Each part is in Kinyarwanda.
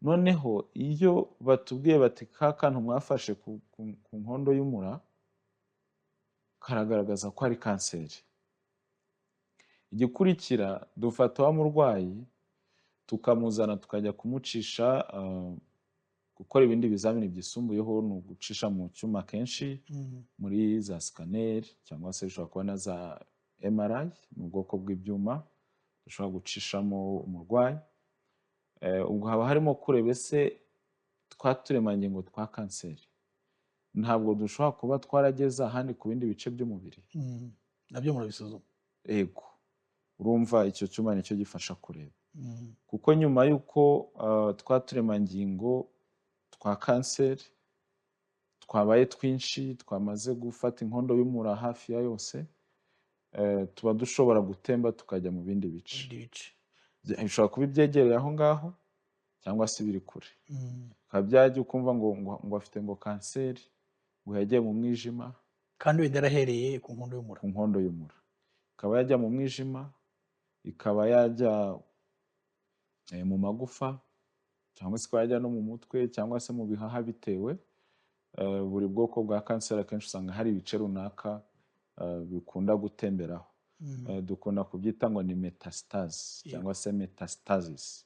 Noneho iyo batubwiye bati ka kantu mwafashe ku nkondo y'umura karagaragaza ko ari kanseri, igikurikira dufata wa murwayi tukamuzana, tukajya kumucisha, gukora ibindi bizamini byisumbuyeho, ni ugucisha mu cyuma kenshi muri za scanner, cyangwa se bishobora kuba na za MRI, ni ubwoko bw'ibyuma dushobora gucishamo umurwayi. Ubwo haba harimo kureba ese twa turemangingo twa kanseri ntabwo dushobora kuba twarageze ahandi ku bindi bice by'umubiri. Nabyo murabisuzuma? Ego, urumva icyo cyuma nicyo gifasha kureba, kuko nyuma y'uko twa turemangingo twa kanseri twabaye twinshi, twamaze gufata inkondo y'umura hafi ya yose, tuba dushobora gutemba tukajya mu bindi bice. Ibindi bice. Bishobora kuba ibyegereye aho ngaho cyangwa se ibiri kure. Bikaba byajya ukumva ngo afite ngo kanseri, ngo yagiye mu mwijima. Kandi wenda yarahereye ku nkondo y'umura. Ku nkondo y'umura, ikaba yajya mu mwijima, ikaba yajya mu magufa, cyangwa se ikaba yajya no mu mutwe, cyangwa se mu bihaha, bitewe. Buri bwoko bwa kanseri akenshi usanga hari ibice runaka bikunda gutemberaho. Dukunda kubyita ngo ni métastase cyangwa se metastasis.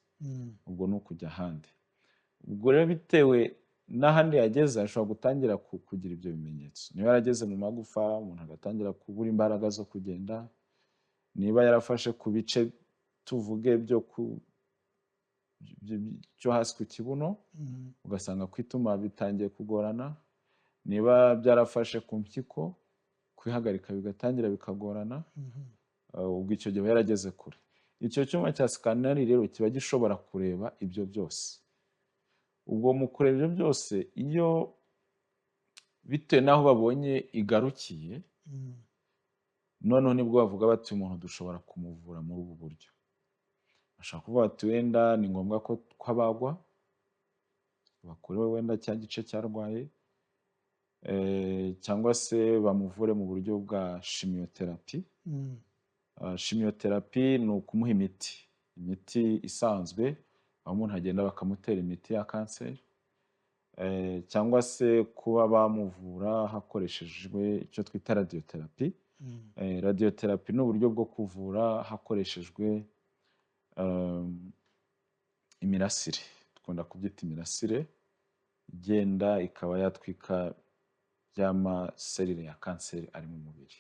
Ubwo ni ukujya ahandi. Ubwo rero bitewe n'ahandi yageze, ashobora gutangira kugira ibyo bimenyetso. Niba yarageze mu magufa, umuntu agatangira kubura imbaraga zo kugenda. Niba yarafashe ku bice, tuvuge, byo ku cyo hasi ku kibuno, ugasanga kwituma bitangiye kugorana. Niba byarafashe ku mpyiko, kwihagarika bigatangira bikagorana. Ubwo icyo gihe aba yarageze kure. Icyo cyuma cya scanner rero kiba gishobora kureba ibyo byose. Ubwo mu kureba ibyo byose, iyo bitewe n'aho babonye igarukiye, noneho nibwo bavuga bati umuntu dushobora kumuvura muri ubu buryo. Bashobora kuvuga bati wenda ni ngombwa ko twabagwa, bakureho wenda cya gice cyarwaye, cyangwa se bamuvure mu buryo bwa chimiothérapie. Chimiothérapie ni ukumuha imiti isanzwe, aho umuntu agenda bakamutera imiti ya kanseri, cyangwa se kuba bamuvura hakoreshejwe icyo twita radiothérapie. Radiothérapie ni uburyo bwo kuvura hakoreshejwe imirasire, dukunda kubyita imirasire igenda ikaba yatwika ya maserire ya kanseri ari mu mubiri.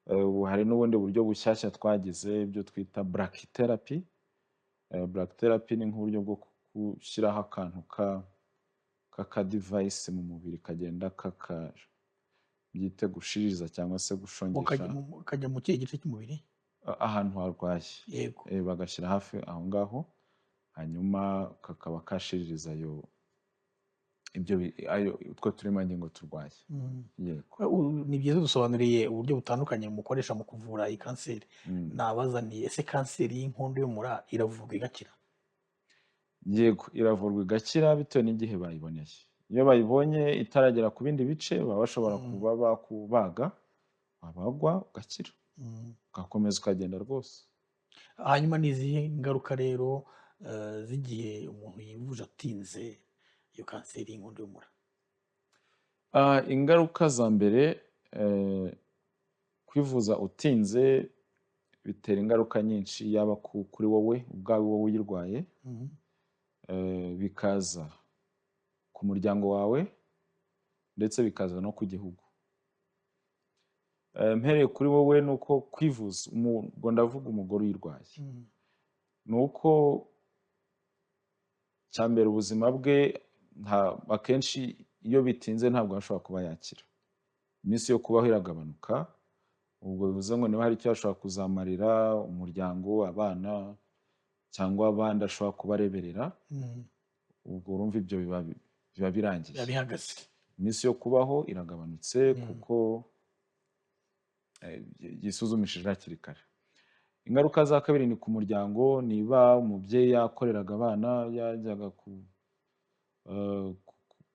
Ubu hari n'ubundi buryo bushyashya twagize, ibyo twita brachytherapy. Brachytherapy ni nk'uburyo bwo gushyiraho akantu k'aka device mu mubiri, kagenda kaka byite gushiririza cyangwa se gushongesha. Ukajya mu kihe gice cy'umubiri? Ahantu harwaye. Bagashyira hafi aho ngaho, hanyuma kakaba kashiririza ayo ibyo ayo utwo turemangingo turwaye. Yego. Ni byiza, dusobanuriye uburyo butandukanye mukoresha mu kuvura iyi kanseri. Nabazaniye, ese kanseri y'inkondo y'umura iravurwa igakira? Yego, iravurwa igakira bitewe n'igihe bayiboneye. Iyo bayibonye itaragera ku bindi bice, baba bashobora kuba bakubaga, wabagwa ugakira, ugakomeza ukagenda rwose. Hanyuma ni izihe ngaruka rero z'igihe umuntu yivuje atinze iyo kanseri y'inkondo y'umura? Ingaruka za mbere, kwivuza utinze bitera ingaruka nyinshi, yaba kuri wowe ubwawe, wowe uyirwaye, bikaza ku muryango wawe, ndetse bikaza no ku gihugu. Mpereye kuri wowe, ni uko kwivuza, ubwo ndavuga umugore uyirwaye, ni uko cya mbere ubuzima bwe akenshi iyo bitinze ntabwo ashobora kuba yakira, iminsi yo kubaho iragabanuka. Ubwo bivuze ngo niba hari icyo ashobora kuzamarira umuryango, abana cyangwa abandi ashobora kubareberera, ubwo urumva ibyo biba birangiye. Biba bihagaze. Iminsi yo kubaho iragabanutse, kuko yisuzumishije hakiri kare. Ingaruka za kabiri ni ku muryango. Niba umubyeyi yakoreraga abana, yajyaga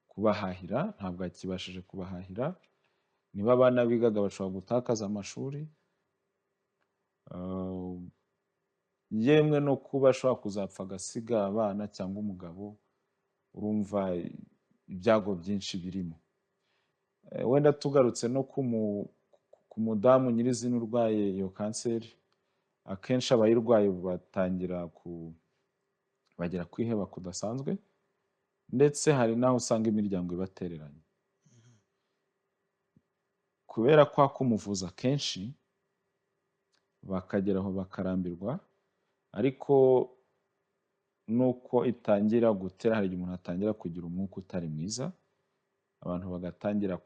kubahahira, ntabwo akibashije kubahahira. Niba abana bigaga, bashobora gutakaza amashuri. Yemwe no kuba ashobora kuzapfa agasiga abana cyangwa umugabo. Urumva ibyago byinshi birimo. Wenda tugarutse no ku mudamu nyirizina urwaye iyo kanseri, akenshi abayirwaye batangira ku bagera kwiheba kudasanzwe, ndetse hari n'aho usanga imiryango ibatereranye kubera kwa kumuvuza kenshi, bakagera aho bakarambirwa. Ariko nuko itangira gutera, hari igihe umuntu atangira kugira umwuka utari mwiza, abantu bagatangira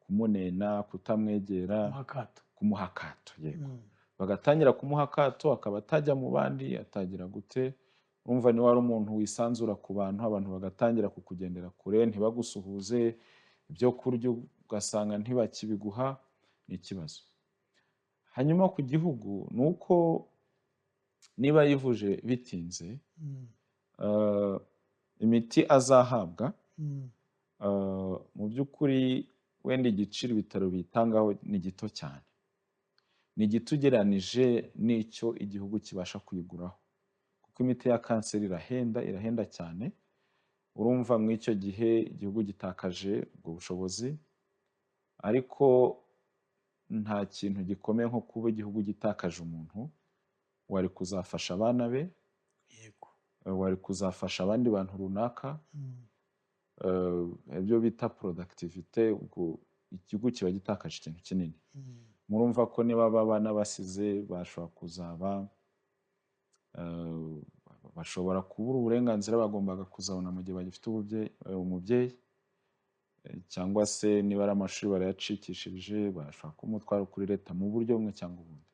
kumunena, kutamwegera. Kumuha akato. Kumuha akato, yego. Bagatangira kumuha akato, akaba atajya mu bandi, atagira gute. Urumva niba wari umuntu wisanzura ku bantu, abantu bagatangira kukugendera kure, ntibagusuhuze, ibyo kurya ugasanga ntibakibiguha, ni ikibazo. Hanyuma ku gihugu ni uko niba yivuje bitinze, imiti azahabwa, mu by'ukuri wenda igiciro ibitaro bitangaho ni gito cyane, ni gito ugereranije n'icyo igihugu kibasha kuyiguraho, kuko imiti ya kanseri irahenda, irahenda cyane. Urumva muri icyo gihe igihugu gitakaje ubwo bushobozi, ariko nta kintu gikomeye nko kuba igihugu gitakaje umuntu wari kuzafasha abana be, wari kuzafasha abandi bantu runaka, ibyo bita productivité. Ubwo igihugu kiba gitakaje ikintu kinini. Murumva ko niba baba basize bashobora kuzaba bashobora kubura uburenganzira bagombaga kuzabona mu gihe bagifite umubyeyi, cyangwa se niba ari amashuri barayacikishije, bashobora kuba umutwaro kuri leta mu buryo bumwe cyangwa ubundi.